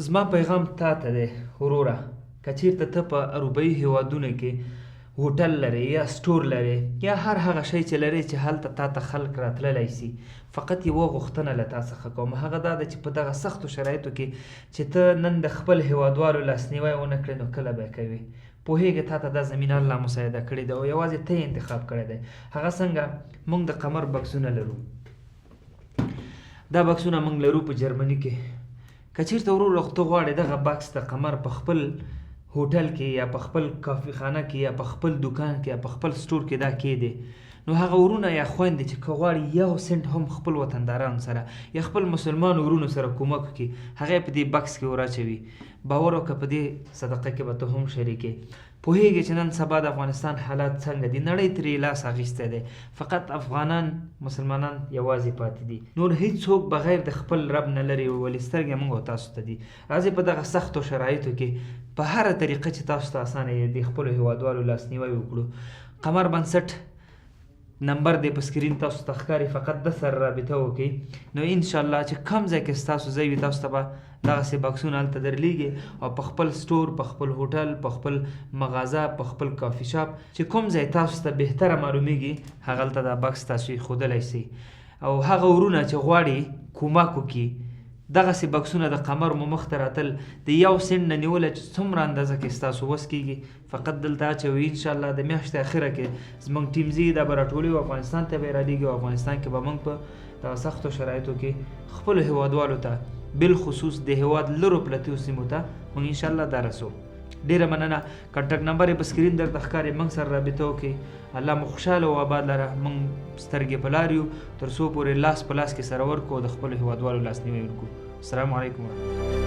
زما پیغام تا ته دی وروره، که چیرته ته په اروپایي هیوادونو کې هوټل لرې یا سټور لرې یا هر هغه شی چې لرې چې هلته تا ته خلک راتللی سي، فقط یوه غوښتنه له تا څخه کوم، هغه دا ده چې په دغه سختو شرایطو کې چې ته نن د خپل هیوادوالو لاسنیوی ونه کړې نو کله به یې کوې؟ پوهېږې تا ته دا زمینه الله مساعده کړې ده او یوازې ته یې انتخاب کړی دی. هغه څنګه؟ موږ د قمر بکسونه لرو، دا بکسونه موږ لرو په جرمني کې. که چیرته وروره ته غواړې دغه بکس د قمر په خپل هوټل کې یا په خپل کافي خانه کې یا په خپل دوکان کې یا په خپل سټور کې دا کېدې، نو هغه ورونه یا خویندې چې که غواړي یو سنټ هم خپل وطندارانو سره یا خپل مسلمانو ورونو سره کومک وکړي، هغه یې په دې بکس کې وراچوي. باور وکړه په دې صدقه کې به ته هم شریک یې. پوهېږې چې نن سبا د افغانستان حالات څنګه دي، نړۍ ترې لاس اخیستی دی، فقط افغانان مسلمانان یوازې پاتې دي، نور هیڅوک بغیر د خپل رب نه لرې، ولې سترګې موږ او تاسو ته دي. راځئ په دغه سختو شرایطو کې په هره طریقه چې تاسو ته اسانه یې د خپلو هیوادوالو لاسنیوی وکړو. قمر بنسټ نمبر دی په سکرین تاسو ته ښکاري، فقط د سره رابطه وکړئ، نو ان شاء الله چې کم ځای کې ستاسو ځای وي تاسو ته به دغسې بکسونه هلته درلیږي او په خپل سټور، په خپل هوټل، په خپل مغازه، په خپل کافي شاپ چې کوم ځای تاسو ته بهتره معلومیږي هغلته دا بکس تاسو ایښودلی سئ. او هغه ورونه چې غواړي کومک وکړي دغسې بکسونه د قمر مو مخته راتل د یو سنټ نه نیولی چې څومره اندازه کې ستاسو وس کیږي فقط دلته اچوي. ان شاء الله د میاشتې اخره کې زموږ ټیم ځي، دا به راټولوي او افغانستان ته به یې رالیږي او افغانستان کې به موږ په دغه سختو شرایطو کې خپلو هیوادوالو ته بالخصوص د هیواد لرو پلتیو سیمو ته موږ ان شاء الله دا رسو. ډیره مننه. کانټاکټ نمبر یې په سکرین درته ښکاري، موږ سره رابطه وکړئ. الله مو خوشحاله او آباد لره. موږ سترګې په لار یو تر څو پورې لاس په لاس کې سره ورکړو او د خپلو هیوادوالو لاسنیوی وکړو. السلام علیکم ورحمت الله.